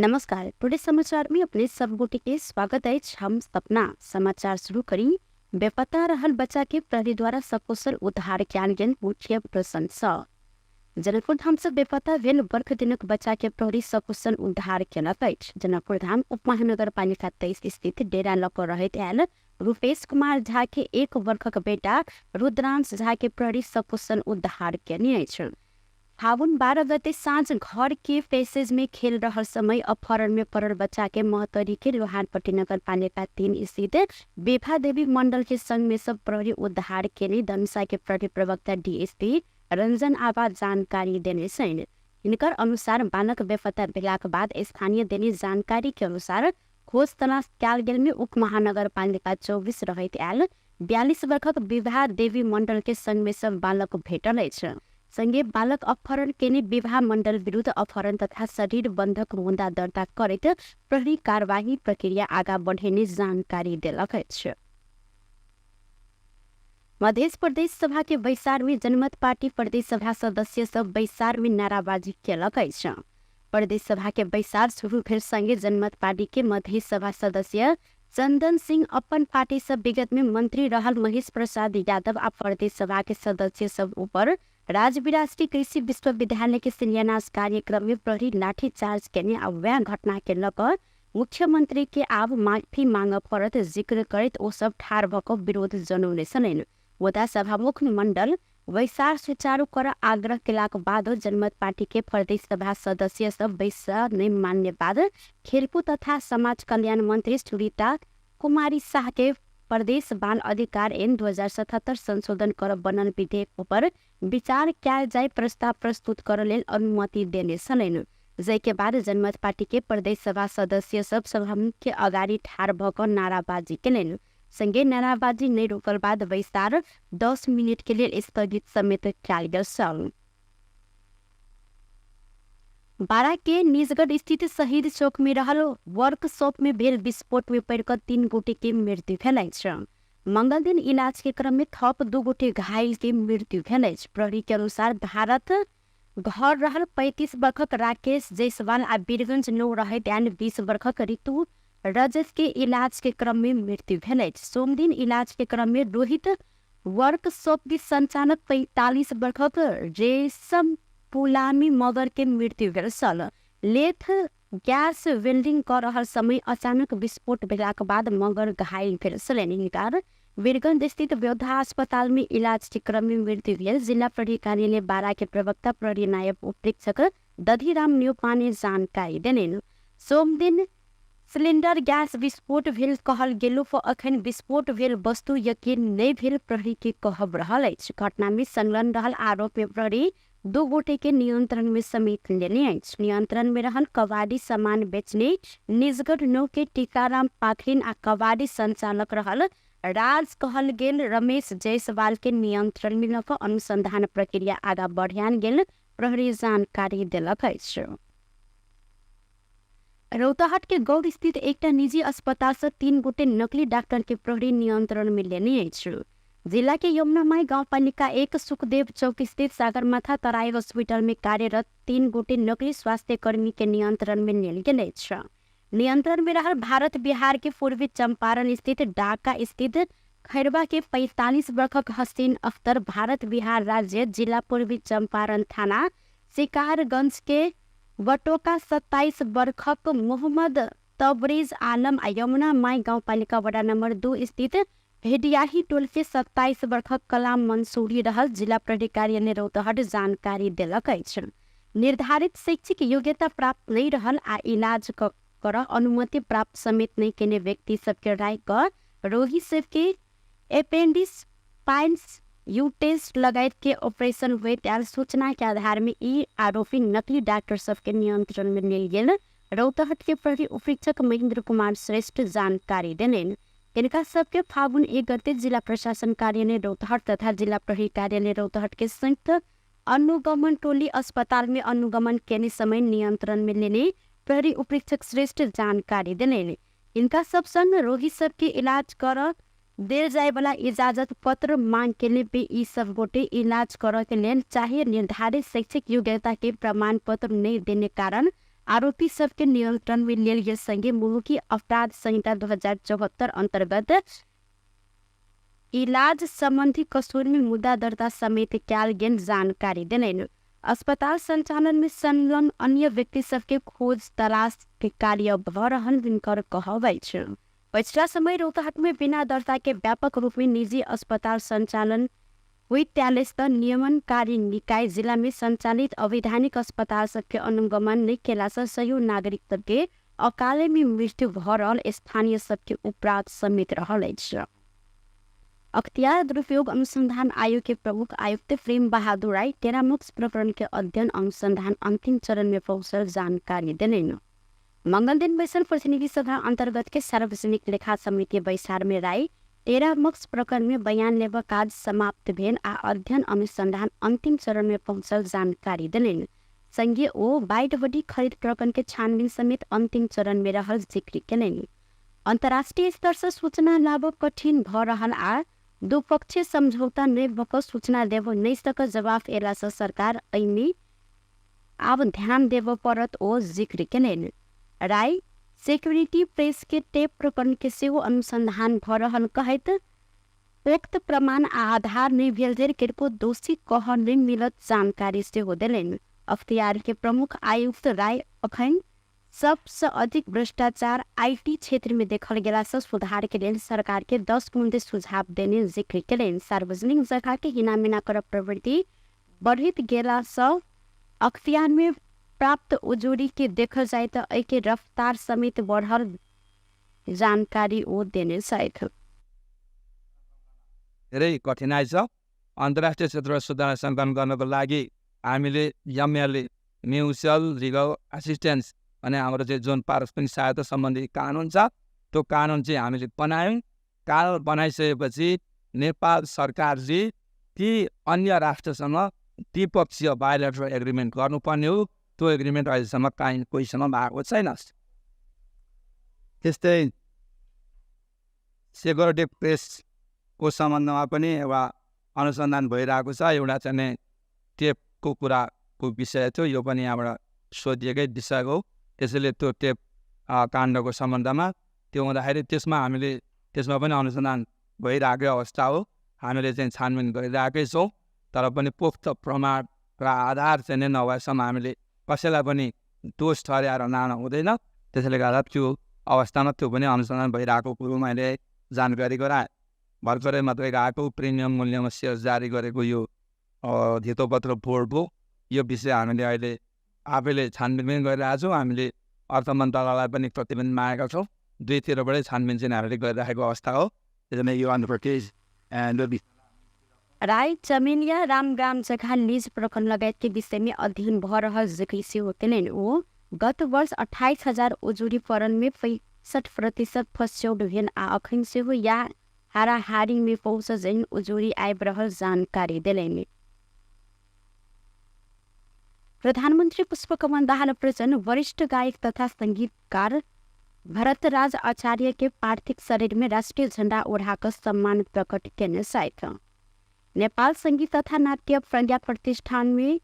नमस्कार, टुडे समाचार में अपने सब गोटे के स्वागत अछि। हम सपना समाचार शुरू करी। बेपता रहल बच्चा के प्रहरी द्वारा सकुशल उद्धार कयल गेल मुख्य प्रसंग सँ। जनकपुर धाम सँ बेपता भेल बर्ख दिनक बच्चा के प्रहरी सकुशल उद्धार केलक अछि। जनकपुर धाम उपमहानगरपालिका 23 स्थित डेरा लऽ कऽ रहैत आयल रूपेश कुमार झा के 1 वर्षक बेटा रुद्रांश झा के प्रहरी सकुशल उद्धार केने अछि। फागुन 12 गते साँझ घर के पैसेज में खेल रहल समय अपहरण में पड़ल बच्चा के महतरी के लोहारपट्टी नगरपालिका 3 स्थित बेफा देवी मंडल के संग में सब प्रहरी उद्धार केने धनुषा के प्रहरी प्रवक्ता डीएसपी रंजन आबा जानकारी देने छनि। हिनकर अनुसार बालक बेपत्ता भेलाक बाद स्थानीय देने जानकारी के अनुसार खोज तलाश कयल गेल में उप महानगरपालिका 24 रहैत आयल 42 वर्षक विवाह देवी मंडल के संग में सब बालक भेटल अछि। संगे बालक अपहरण केने विवाह मंडल विरुद्ध अपहरण तथा शरीर बंधक मुद्दा दर्ता करैत प्रहरी कार्यवाही प्रक्रिया आगा बढ़ेने जानकारी देलक अछि। मध्य प्रदेश सभा के बैसार में जनमत पार्टी प्रदेश सभा सदस्य सब बैसार में नाराबाजी केलक अछि। प्रदेश सभा के बैसार शुरू भेल संगे जनमत पार्टी के मध्य सभा सदस्य चंदन सिंह अपन पार्टी से विगत में मंत्री रहल महेश प्रसाद यादव आ प्रदेश सभा के सदस्य सब ऊपर राजविराज के कृषि विश्वविद्यालय के शिलान्यास कार्यक्रम में प्रहरी लाठी चार्ज केने आ वएह घटना के लऽ कऽ मुख्यमंत्री के आब माफी मांगऽ पड़त जिक्र करैत ओ सब ठाढ़ भऽ कऽ विरोध जनौने छलनि। मुदा सभामुख मंडल बैसार सुचारू करऽ आग्रह केलाक बादो जनमत पार्टी के प्रदेश सभा सदस्य सब बैसार नहि मानने बाद खेलकूद तथा समाज कल्याण मंत्री सुनीता कुमारी शाह के प्रदेश बाल अधिकार ऐन 2077 संशोधन करऽ बनल विधेयक ऊपर विचार कयल जाय प्रस्ताव प्रस्तुत करऽ लेल अनुमति देने छलनि। जाहिके बाद जनमत पार्टी के प्रदेश सभा सदस्य सब सभामुख के अगाडि ठाढ़ भऽ कऽ नाराबाजी केलनि। संगे नाराबाजी नहि रोकल बाद बैसार 10 मिनट के लेल स्थगित समेत कयल गेल छल। बारा के निजगढ़ स्थित शहीद चौक में रहल वर्कशॉप में भेल विस्फोट में पड़ि कऽ 3 गोटे के मृत्यु भेल अछि। मंगल दिन इलाज के क्रम में थप 2 गोटे घायल के मृत्यु भेल अछि। प्रहरी के अनुसार भारत घर रहल 35 वर्षक राकेश जायसवाल आ वीरगंज 9 रहैत आयल 20 वर्षक ऋतु रजत के इलाज के क्रम में मृत्यु भेल अछि। सोमदिन इलाज के क्रम में रोहित वर्कशॉप के संचालक 45 वर्षक रेशम पुलामी मगर के मृत्यु भेल छल। लेथ गैस वेल्डिंग कऽ रहल समय अचानक विस्फोट भेलाक बाद मगर घायल भेल छलनि। हिनकर वीरगंज स्थित योद्धा अस्पताल में इलाज के क्रम में मृत्यु भेल। जिला प्रहरी कार्यालय बारा के प्रवक्ता प्रहरी नायब उपरीक्षक दधिराम न्यौपाने जानकारी देलनि। सोमदिन सिलिंडर गैस विस्फोट भेल कहल गेलो पर अखन विस्फोट भेल वस्तु यकीन नहि भेल प्रहरी के कहब रहल अछि। घटना में संलग्न रहल आरोप में प्रहरी 2 गोटे के नियंत्रण में समेत लेने अछि। नियंत्रण में रहल कबाड़ी सामान बेचने निजगढ़ 9 के टीकाराम पाखरिन आ कबाड़ी संचालक रहल राज कहल गेल रमेश जायसवाल के नियंत्रण में लऽ कऽ अनुसंधान प्रक्रिया आगा बढ़ायल गेल प्रहरी जानकारी देलक अछि। रौतहट के गौर स्थित एकटा निजी अस्पताल से 3 गोटे नकली डॉक्टर के प्रहरी नियंत्रण में लेने अछि। जिला के यमुनामाई गाउँपालिका 1 सुखदेव चौक स्थित सागरमाथा तराई हॉस्पिटल में कार्यरत 3 गोटे नकली स्वास्थ्य कर्मी के नियंत्रण में लेल गेल अछि। नियंत्रण में रहल भारत बिहार के पूर्वी चंपारण स्थित डाका स्थित खैरवा के 45 वर्षक हसीन अख्तर, भारत बिहार राज्य जिला पूर्वी चंपारण थाना शिकारगंज के बटोका 27 वर्षक मोहम्मद तबरेज आलम आ यमुना माई गाउँपालिका वडा नंबर 2 स्थित भेडियाही टोल के 27 वर्षक कलाम मंसूरी रहल जिला प्रहरी कार्यालय रौतहट जानकारी देलक अछि। निर्धारित शैक्षिक योग्यता प्राप्त नहीं रहल आ इलाज कर अनुमति प्राप्त समेत नहीं केने व्यक्ति सबके राय क रोगी सबके एपेंडिक्स, पाइल्स, यूटेस्ट लगायत के ऑपरेशन होइत आयल सूचना के आधार में ई आरोपी नकली डॉक्टर सबके नियंत्रण में लेल गेल रौतहट के प्रहरी उपरीक्षक महेंद्र कुमार श्रेष्ठ जानकारी देलनि। तिनका सबके फागुन 1 गते जिला प्रशासन कार्यालय रौतहट तथा जिला प्रहरी कार्यालय रौतहट के संयुक्त अनुगमन टोली अस्पताल में अनुगमन केने समय नियंत्रण में लेने प्रहरी उपरीक्षक श्रेष्ठ जानकारी देलनि। इनका सब संग रोगी सबके इलाज कर देल जाय वाला इजाजत पत्र मांग के लिए भी ई सब गोटे इलाज कर के लेल चाहिए निर्धारित शैक्षिक योग्यता के प्रमाण पत्र नहीं देने कारण आरोपी सबके नियंत्रण में लेल गेल संगे मुलुकी अपराध संहिता 2074 अंतर्गत इलाज संबंधी कसूर में मुद्दा दर्ता समेत कयल गेल जानकारी देलनि। अस्पताल संचालन में संलग्न अन्य व्यक्ति सबके खोज तलाश के कार्य भ रहल हिनकर कहब अछि। पछिला समय रौतहट में बिना दर्ता के व्यापक रूप में निजी अस्पताल संचालन होइत आयल त नियमनकारी निकाय जिला में संचालित अवैधानिक अस्पताल सबके अनुगमन नहि केला सँ सयौं नागरिक सबके अकाले में मृत्यु भ रहल स्थानीय सबके उपराग समेत रहल अछि। अख्तियार दुरुपयोग अनुसंधान आयोग के प्रमुख आयुक्त प्रेम बहादुर राई टेरामोक्स प्रकरण के अध्ययन अनुसंधान अंतिम चरण में पहुंचल जानकारी देलनि। मंगल दिन बैसल प्रतिनिधि सभा अंतर्गत के सार्वजनिक लेखा समिति बैसार में राई टेरामोक्स प्रकरण में बयान लेब काज समाप्त भेल आ अध्ययन अनुसंधान अंतिम चरण में पहुंचल जानकारी देलनि। संगे ओ वाइड बॉडी खरीद प्रकरण के छानबीन समेत अंतिम चरण में रहल जिक्र केलनि। अंतर्राष्ट्रीय स्तर से सूचना लाभ कठिन भ रहल आ द्विपक्षीय समझौता नहि भ क सूचना देब नहि सकल जवाफ एला सँ सरकार एहिमे आब ध्यान देब पड़त ओ जिक्र केलनि। राई सिक्युरिटी प्रेस के टेप प्रकरण के सेहो अनुसंधान भ रहल कहैत पोख्त प्रमाण आ आधार नहि भेल धरि केकरो दोषी कहऽ नहि मिलत जानकारी सेहो देलनि। अख्तियार के प्रमुख आयुक्त राय अखन सबसँ अधिक भ्रष्टाचार IT क्षेत्र में देखल गेला सँ सुधार के लेल सरकार के 10 बुंदे सुझाव देने जिक्र केलनि। सार्वजनिक जगह के हिनामिना करब प्रवृत्ति बढ़ैत गेला सँ अख्तियार में प्राप्त उजूरी के देखल जाय त एहि के रफ्तार समेत बढ़ल जानकारी ओ देने छथि। धेरै कठिनाइ छ। अन्तर्राष्ट्रिय क्षेत्रमा सुधार सङ्कलन गर्नको लागि हामीले एमएलए म्युचुअल लिगल एसिस्टेन्स अनि हाम्रो चाहिँ जुन पारस्परिक सहायता सम्बन्धी कानुन छ त्यो कानुन चाहिँ हामीले बनायौँ। कानुन बनाइसकेपछि नेपाल सरकारले ती अन्य राष्ट्रसँग द्विपक्षीय बाइलेटरल एग्रिमेन्ट गर्नुपर्ने हो। त्यो एग्रिमेन्ट अहिलेसम्म काहीँ कोहीसँग भएको छैन। त्यस्तै सेक्युरिटी प्रेसको सम्बन्धमा पनि एउटा अनुसन्धान भइरहेको छ। एउटा चाहिँ टेपको कुराको विषय थियो, यो पनि यहाँबाट सोधिएकै विषय हो। त्यसैले त्यो टेप काण्डको सम्बन्धमा त्यो हुँदाखेरि त्यसमा हामीले त्यसमा पनि अनुसन्धान भइरहेकै अवस्था हो। हामीले चाहिँ छानबिन गरिरहेकै छौँ, तर पनि पोख्त प्रमाण र आधार चाहिँ नै नभएसम्म हामीले कसैलाई पनि दोष ठहर्याएर लान हुँदैन। त्यसैले गर्दा त्यो अवस्थामा त्यो पनि अनुसन्धान भइरहेको कुरो मैले जानकारी गराएँ। भर्खरै मात्रै गएको प्रिमियम मूल्यमा सेयर जारी गरेको यो धितोपत्र बोर्डको यो विषय हामीले अहिले आफैले छानबिन पनि गरिरहेको छौँ। हामीले अर्थ मन्त्रालयलाई पनि प्रतिवेदन मागेका छौँ। दुईतिरबाटै छानबिन चाहिँ हामीले गरिरहेको अवस्था हो। त्यसैले यो राई चमेलिया रामग्राम जग्गा लिज प्रकरण लगायत के विषय में अध्ययन भ रहल जिक्र सेहो केलनि। ओ गत वर्ष 28,000 उजुरी परल में 65% फस्यौट भेल आ अखन सेहो या हाराहारी में पहुँच जैन उजुरी आबि रहल जानकारी देलनि। प्रधानमन्त्री पुष्पकमल दाहाल प्रचण्ड वरिष्ठ गायक तथा संगीतकार भरतराज आचार्य के पार्थिव शरीर में राष्ट्रिय झण्डा ओढ़ाकर सम्मान प्रकट केने छथि। नेपाल संगीत तथा नाट्य प्रज्ञा प्रतिष्ठान में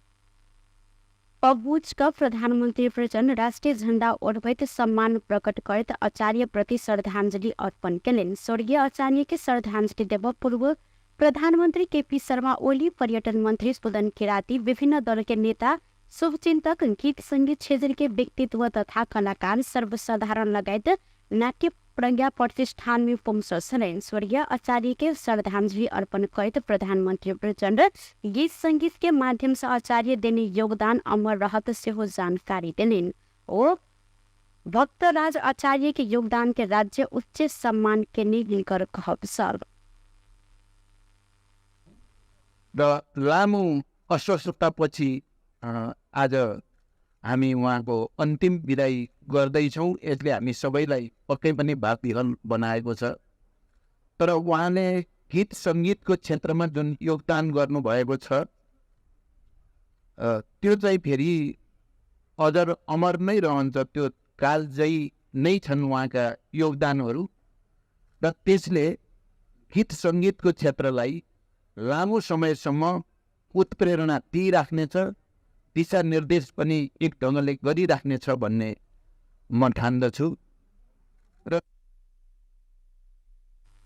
पहुँच क प्रधानमन्त्री प्रचण्ड राष्ट्रिय झण्डा ओढ़बैत सम्मान प्रकट करैत आचार्य प्रति श्रद्धांजलि अर्पण केलनि। स्वर्गीय आचार्य के श्रद्धांजलि देब पूर्व प्रधानमन्त्री केपी शर्मा ओली, पर्यटन मन्त्री सुदन किराती, विभिन्न दल के नेता, शुभचिंतक, गीत संगीत क्षेत्र के व्यक्तित्व तथा कलाकार, सर्वसाधारण लगायत नाट्य प्रज्ञा प्रतिष्ठान में पहुँचल छलनि। स्वर्गीय आचार्य के श्रद्धांजलि अर्पण करैत प्रधानमन्त्री प्रचण्ड गीत संगीत के माध्यम से आचार्य देने योगदान अमर रहत सेहो जानकारी देलनि। ओ भक्तराज आचार्य के योगदान के राज्य उच्च सम्मान के हिनकर कहब छल। र लामो अस्वस्थतापछि आज हामी उहाँको अन्तिम विदाई गर्दैछौँ। यसले हामी सबैलाई पक्कै पनि भागविहल बनाएको छ। तर उहाँले गीत सङ्गीतको क्षेत्रमा जुन योगदान गर्नुभएको छ त्यो चाहिँ फेरि अजर अमर नै रहन्छ। त्यो कालजयी नै छन् उहाँका योगदानहरू र त्यसले गीत सङ्गीतको क्षेत्रलाई लामो समयसम्म उत्प्रेरणा दिइराख्नेछ, दिशानिर्देश पनि एक ढङ्गले गरिराख्नेछ भन्ने म ठान्दछु। र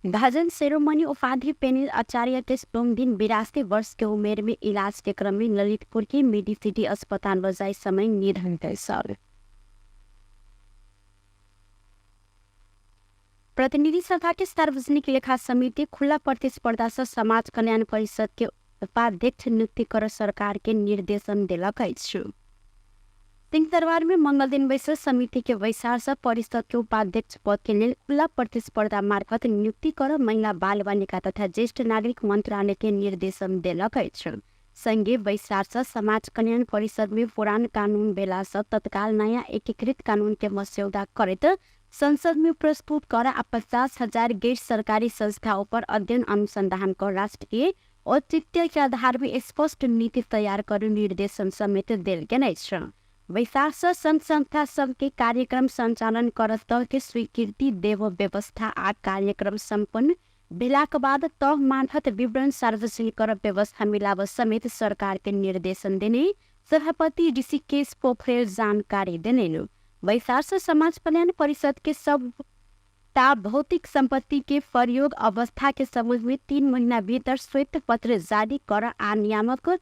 भाजन सेरोमनी उपाधि पेनिल आचार्य के सोमदिन 82 वर्ष के उमेर में इलाज के क्रम में ललितपुर के मेडिसिटी अस्पताल बजाय समय निधन सर। प्रतिनिधि सभा के सार्वजनिक लेखा समिति खुला प्रतिस्पर्धा से समाज कल्याण परिषद के उपाध्यक्ष नियुक्ति कर सरकार के निर्देशन देलक अछि। सिंहदरबार में मंगल दिन बैसल समिति के बैसार से परिषद के उपाध्यक्ष पद के लेल खुला प्रतिस्पर्धा मार्फत नियुक्ति कर महिला बाल बालिका तथा ज्येष्ठ नागरिक मंत्रालय के निर्देशन देलक अछि। संगे बैसार से समाज कल्याण परिषद में पुरान कानून भेला से तत्काल नयाँ एकीकृत कानून के मस्यौदा करैत संसद में प्रस्तुत कर आ 50,000 गैर सरकारी संस्था ऊपर अध्ययन अनुसंधान कर राष्ट्रीय औचित्य के आधार में स्पष्ट नीति तैयार कर निर्देशन समेत देल गेल अछि। बैसार से संघ संस्था सबके कार्यक्रम संचालन कर तह के स्वीकृति देव व्यवस्था आ कार्यक्रम सम्पन्न भेलाक बाद तह मार्फत विवरण सार्वजनिक कर व्यवस्था मिलाव समेत सरकार के निर्देशन देने सभापति ऋषिकेश पोखरेल जानकारी देने। बैसार से समाज कल्याण परिषद के सबटा भौतिक संपत्ति के प्रयोग अवस्था के संबंध में 3 महीना भीतर श्वेत पत्र जारी कर आ नियामक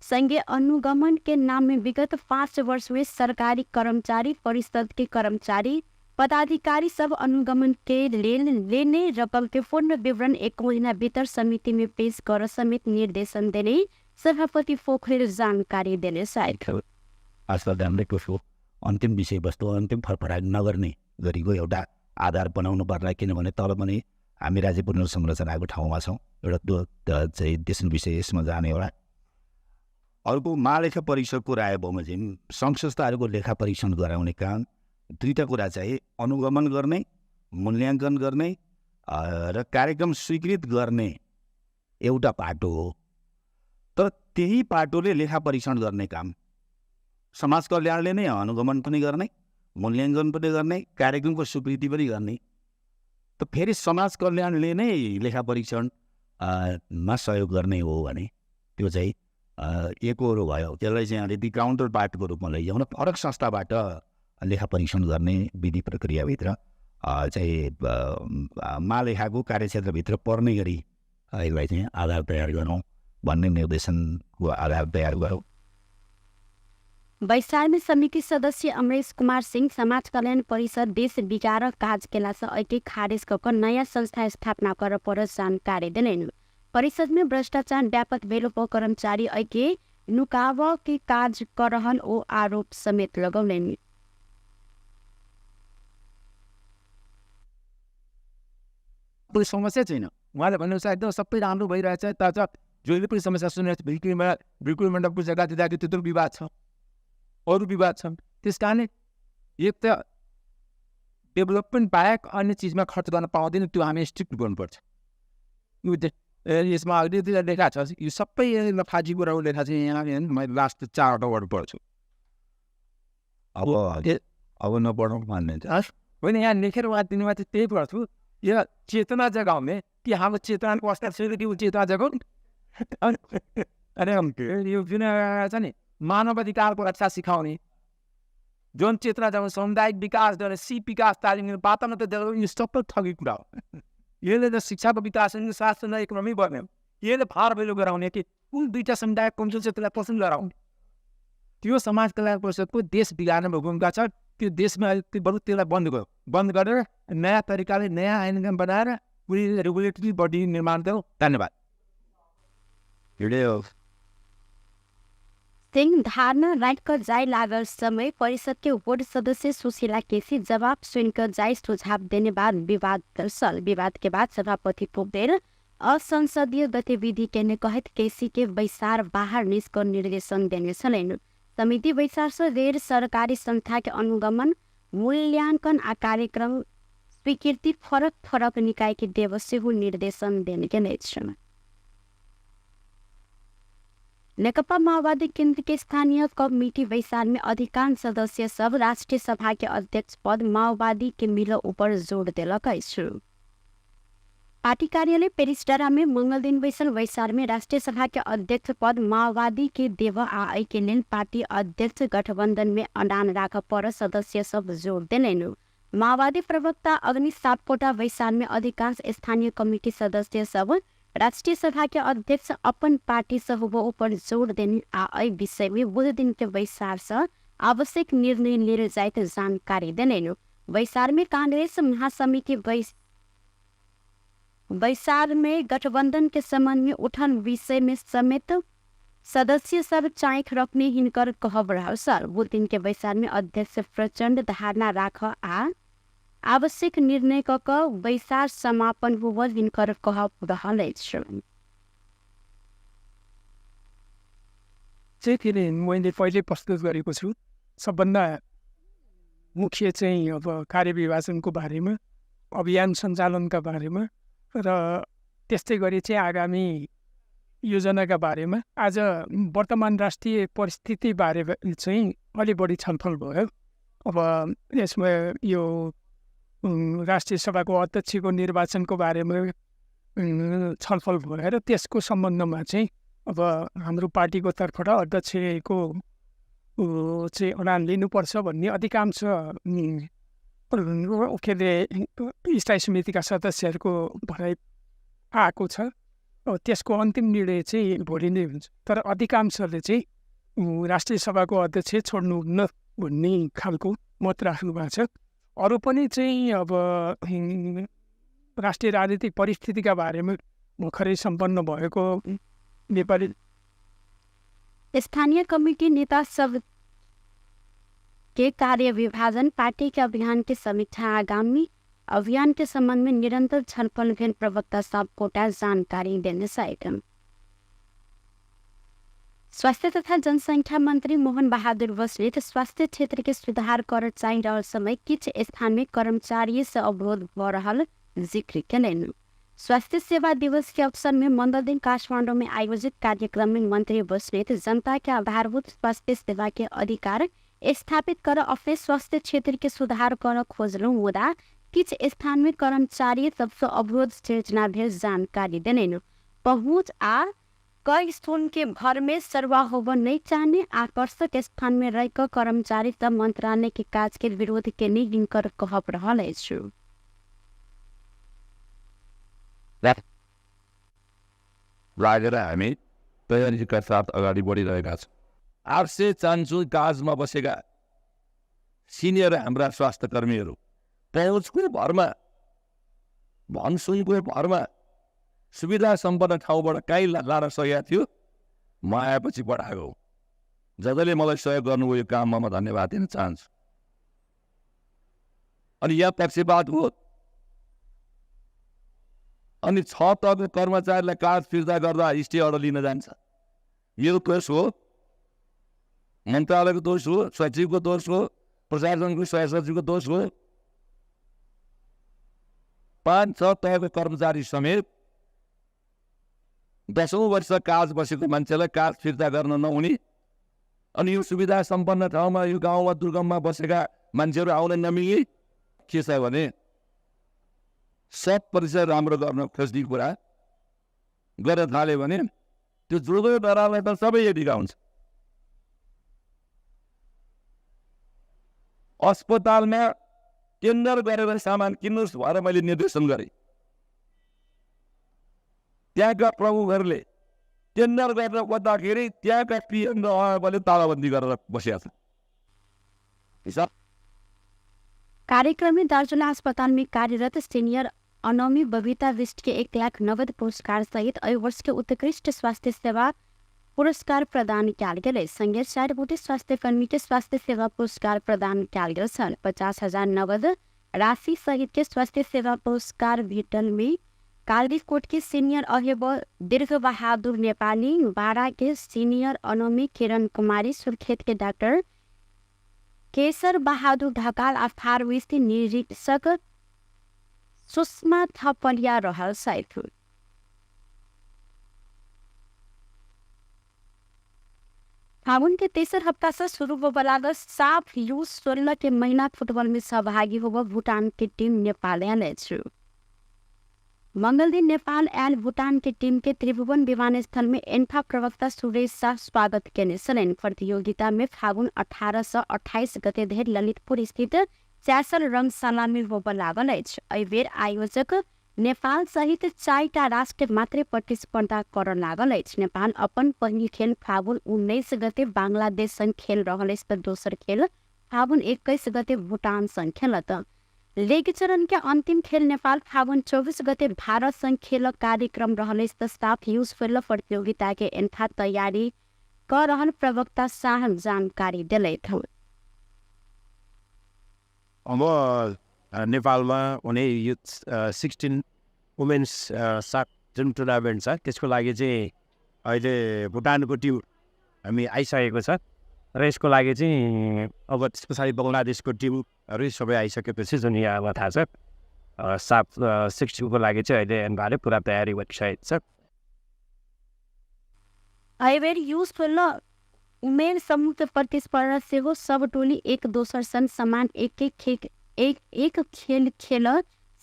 संगे अनुगमन के नाम में विगत 5 वर्ष में सरकारी कर्मचारी परिषद के कर्मचारी पदाधिकारी सब अनुगमन के लेल लेने रकम के पूर्ण विवरण 1 महीना भीतर समिति में पेश कर समेत निर्देशन देने सभापति पोखरेल जानकारी देने साथ। आजकल हामीले त्यसको अन्तिम विषयवस्तु अन्तिम फरफराक नगर्ने गरिको एउटा आधार बनाउनु पर्ला, किनभने तल पनि हामी राज्य पुनर्संरचनाको ठाउँमा छौँ। एउटा त्यो चाहिँ त्यसको विषय यसमा जाने एउटा अर्को महालेखा परीक्षकको राय बमोजिम सङ्घ संस्थाहरूको लेखा परीक्षण गराउने काम दुईवटा कुरा चाहिँ अनुगमन गर्ने, मूल्याङ्कन गर्ने र कार्यक्रम स्वीकृत गर्ने एउटा पाटो हो। तर त्यही पाटोले लेखा परीक्षण गर्ने काम समाज कल्याणले नै अनुगमन पनि गर्ने, मूल्याङ्कन पनि गर्ने, कार्यक्रमको स्वीकृति पनि गर्ने। त फेरि समाज कल्याणले नै लेखा परीक्षण मा सहयोग गर्ने हो भने त्यो चाहिँ एकहोरो भयो। त्यसलाई चाहिँ अलिकति काउन्टर पार्टको रूपमा लैजाउँ र फरक संस्थाबाट लेखा परीक्षण गर्ने विधि प्रक्रियाभित्र चाहिँ महालेखाको कार्यक्षेत्रभित्र पर्ने गरी यसलाई चाहिँ आधार तयार गरौँ भन्ने निर्देशनको आधार तयार गरौँ। बैसार में समिति सदस्य अमरेश कुमार सिंह समाज कल्याण परिषद देश बिगार काज केला से ऐके खारिज क नयाँ संस्था स्थापना कर पर जानकारी देलनि। परिषद में भ्रष्टाचार व्यापक भेलो पर कर्मचारी ऐके नुकाव के काज कर रहल ओ आरोप समेत लगौलनि। समस्या छैन, उहाँले भन्नुहुन्छ एकदम सबै राम्रो भइरहेछ, तर जहिले पनि समस्या सुनिरहेको छ। भिक्री मण्डपको जग्गा दिँदाखेरि त्यत्रो विवाद छ, अरू विवाद छन्। त्यस कारणले एक त डेभलपमेन्ट बाहेक अन्य चिजमा खर्च गर्न पाउँदैन, त्यो हामी स्ट्रिक्ट गर्नुपर्छ। यो यसमा अहिले लेखा छ, यो सबै लफाजी कुराहरू लेखा छ यहाँ। मैले लास्ट 4वटा वर्ड पढ्छु। अब अब नपढौँ भन्ने होइन, यहाँ लेखेर उहाँ दिनुमा चाहिँ त्यही पढ्छु। यो चेतना जगाउने कि हाम्रो चेतनाको अवस्था छैन कि चेतना जगाउनु। अनि यो जुन छ नि मानव अधिकारको रक्षा सिकाउने, जुन चेतना जगाउने, सामुदायिक विकास गर्ने, सिप विकास, तालिम वातावरण त जगाउने, यो सबै ठगी कुरा हो। यसले त शिक्षाको विकास स्वास्थ्य इकोनोमी बन्यो। यसले भार भेलो गराउने कि कुन दुईवटा समुदाय कमजोर छ त्यसलाई पसन्द गराउने, त्यो समाज कल्याण परिषदको देश बिगार्ने भूमिका छ। त्यो देशमा त्यो बरु त्यसलाई बन्द गर्यो, बन्द गरेर नयाँ तरिकाले नयाँ ऐन बनाएर पुरै रेगुलेटरी बडी निर्माण गरौँ। धन्यवाद। सिंह धारणा राखिक जाय लागल समय परिषद के वार्ड सदस्य सुशीला केसी जवाब सुनकर जाय सुझाव देने बाद विवाद दरअसल विवाद के बाद सभापति पोखरेल असंसदीय गतिविधि के ने कहत केसी के बैसार बाहर निस्क निर्देशन देने छलनि। समिति बैसार से गैर सरकारी संस्था के अनुगमन मूल्यांकन आ कार्यक्रम स्वीकृति फरक फरक निकाय के देव सेहो निर्देशन देने के अछि। नेकपा माओवादी केंद्र के स्थानीय कमिटी बैसार में अधिकांश सदस्य सब राष्ट्रीय सभा के अध्यक्ष पद माओवादी के मिल ऊपर जोड़ देलक अछि। पार्टी पार्टी कार्यालय पेरिसडारा में मंगल दिन बैसल बैसार में राष्ट्रीय सभा के अध्यक्ष पद माओवादी के देव आ एहि के लेल पार्टी अध्यक्ष गठबंधन में अडान राख पर सदस्य सब जोड़ देलनि। माओवादी प्रवक्ता अग्नि सापकोटा बैसार में अधिकांश स्थानीय कमिटी सदस्य सब राष्ट्रीय सभा के अध्यक्ष अपन पार्टी से होबो ऊपर जोड़ देने आ एहि विषय में बुध दिन के बैसार से आवश्यक निर्णय लेल जाइत जानकारी देलनि। बैसार में कांग्रेस महासमिति बैसार में गठबंधन के संबंध में उठल विषय में समेत सदस्य सब चाँख रखने हिनकर कहब रहल सर। बुध दिन के बैसार में अध्यक्ष प्रचण्ड धारणा राख आ आवश्यक निर्णय क क बैसार समापन होबल हिनकर कहब रहल अछि। चाहिँ के अरे मैले पहिले प्रस्तुत गरेको छु। सबभन्दा मुख्य चाहिँ अब कार्यविभाजनको बारेमा, अभियान सञ्चालनका बारेमा र त्यस्तै गरी चाहिँ आगामी योजनाका बारेमा आज वर्तमान राष्ट्रिय परिस्थितिबारे चाहिँ अलि बढी छलफल भयो। अब यसमा यो राष्ट्रिय सभाको अध्यक्षको निर्वाचनको बारेमा छलफल भयो र त्यसको सम्बन्धमा चाहिँ अब हाम्रो पार्टीको तर्फबाट अध्यक्षको चाहिँ अडान लिनुपर्छ भन्ने अधिकांश के अरे स्थायी समितिका सदस्यहरूको भनाइ आएको छ। अब त्यसको अन्तिम निर्णय चाहिँ भोलि नै हुन्छ, तर अधिकांशले चाहिँ राष्ट्रिय सभाको अध्यक्ष छोड्नुहुन्न भन्ने खालको मत राख्नु भएको छ। अरू पनि चाहिँ अब राष्ट्रिय राजनीतिक परिस्थितिका बारेमा भर्खरै सम्पन्न भएको नेपाली स्थानीय कमिटी नेता सब के कार्य विभाजन, पार्टी के अभियान के समीक्षा, आगामी अभियान के संबंध में निरंतर छलफल भेल प्रवक्ता सापकोटा जानकारी देने सहित। स्वास्थ्य तथा जनसंख्या मंत्री मोहन बहादुर बस्नेत स्वास्थ्य क्षेत्र के सुधार कर चाहि रहल समय किछ स्थान में कर्मचारी से अवरोध भ रहल जिक्र केलनि। स्वास्थ्य सेवा दिवस के अवसर में मंगल दिन काठमाडौँ में आयोजित कार्यक्रम में मंत्री बस्नेत जनता के आधारभूत स्वास्थ्य सेवा के अधिकार स्थापित कर अपने स्वास्थ्य क्षेत्र के सुधार कर खोजलहुँ, मुदा किछ स्थान में कर्मचारी सबसे अवरोध सिर्जना भेल जानकारी देलनि। पहुँच आ कई स्थान के भर में सरवा होब नहीं चाहने आकर्षक स्थान में रह कर कर्मचारी सब मंत्रालय के काज के विरोध केने हिनकर कहब रहल अछि। लागेर हामी तयारीका साथ अगाडि बढिरहेका छौँ। 800 चान्चुन काजमा बसेका सिनियर हाम्रा स्वास्थ्य कर्मीहरू पहुँचको भरमा, भनसुनको भरमा सुविधा सम्पन्न ठाउँबाट कहीँ लान सकेको थियो, म आएपछि बढाएको। जसले मलाई सहयोग गर्नुभयो यो काममा म धन्यवाद दिन चाहन्छु। अनि यहाँ पक्षपात हो। अनि 6 तहको कर्मचारीलाई काज फिर्ता गर्दा स्टे अर्डर लिन जान्छ। मेरो दोष हो, मन्त्रालयको दोष हो, सचिवको दोष हो, प्रशासनको सहसचिवको दोष हो। 5-6 तहको कर्मचारी समेत 10औं वर्ष काज बसेको मान्छेलाई काज फिर्ता गर्न नहुने, अनि यो सुविधा सम्पन्न ठाउँमा, यो गाउँमा दुर्गममा बसेका मान्छेहरू आउन नमिल्ने के छ भने सब परिसर राम्रो गर्न खोज्ने कुरा गर्न थाल्यो भने त्यो जुर्दो डरालाई त सबै एडिका हुन्छ। अस्पतालमा टेन्डर गरेर सामान किन्नुहोस् भनेर मैले निर्देशन गरेँ। त्यहाँका प्रमुखहरूले टेन्डर गरेर खोज्दाखेरि त्यहाँका पिएम र अबले तालाबन्दी गरेर बसेका छन्। कार्यक्रम में दार्चुला अस्पताल में कार्यरत सीनियर अनोमी बबीता विष्ट के 1 लाख नगद पुरस्कार सहित एहि वर्ष के उत्कृष्ट स्वास्थ्य सेवा पुरस्कार प्रदान कयल गेल। संगे 4 गोटे स्वास्थ्य कर्मी के स्वास्थ्य सेवा पुरस्कार प्रदान कयल गेल छल। 50,000 नगद राशि सहित के स्वास्थ्य सेवा पुरस्कार भेटल में कालीकोट के सीनियर अहेब दीर्घ बहादुर नेपाली, बारा के सीनियर अनोमी किरण कुमारी, सुर्खेत के डाक्टर केसर बहादुर ढकाल आ फार्मेसी निरीक्षक सुषमा थपलिया रहल छथि। फागुन के तेसर हफ्ता से शुरू होबय लागल साफ यू 16 के महीना फुटबॉल में सहभागी होब भूटान के टीम नेपाल आयल अछि। मंगलदिन नेपाल आयल भूटान के टीम के त्रिभुवन विमानस्थल में एन्फा प्रवक्ता सुरेश शाह स्वागत केने छलनि। प्रतियोगिता में फागुन 18 सँ 28 गते धरि ललितपुर स्थित च्यासल रंगशाला में होबय लागल अछि। एहि बेर आयोजक नेपाल सहित 4टा राष्ट्र मात्रै प्रतिस्पर्धा करऽ लागल अछि। नेपाल अपन पहिल खेल फागुन 19 गते बांग्लादेश संग खेल रहल अछि तऽ दोसर खेल फागुन 21 गते भूटान संग खेलत। लीग चरण के अंतिम खेल नेपाल फागुन 24 गते भारत संग खेलक कार्यक्रम रहल अछि तऽ साफ यूज फैल प्रतियोगिता के एन्फा तैयारी कऽ रहल प्रवक्ता शाह जानकारी देलथि। अब नेपालमा हुने युथ 16 वुमेन्स साफ जुन टुर्नामेन्ट छ त्यसको लागि चाहिँ अहिले भुटानको टिम हामी आइसकेको छ र यसको लागि चाहिँ अब त्यस पछाडि बङ्गलादेशको टिमहरू सबै आइसकेपछि जुन यहाँमा थाहा छ साफ 16को लागि चाहिँ अहिले एन्भाले पुरा तयारी गरिसकेको छ। एहिबेर यूज उमेर समूह प्रतिस्पर्धा सेहो सब टोली एक दोसर संग समान एक एक खेल खेल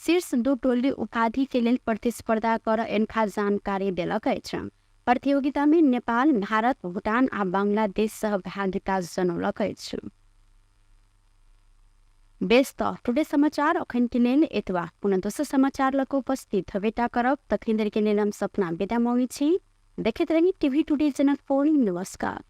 शीर्ष 2 टोली उपाधि के लेल प्रतिस्पर्धा कर एन्फा जानकारी देलक अछि। प्रतियोगिता में नेपाल, भारत, भूटान आ बांग्लादेश सहभागिता जनौलक अछि। बेस त टुडे समाचार अखन के लेल एतबा। पुनः दोसर समाचार लऽ कऽ उपस्थित हेबेटा करब। तखन धरि के लेल हम सपना विदा मांगै छी। देखैत रही टीवी टुडे जनकपुर। नमस्कार।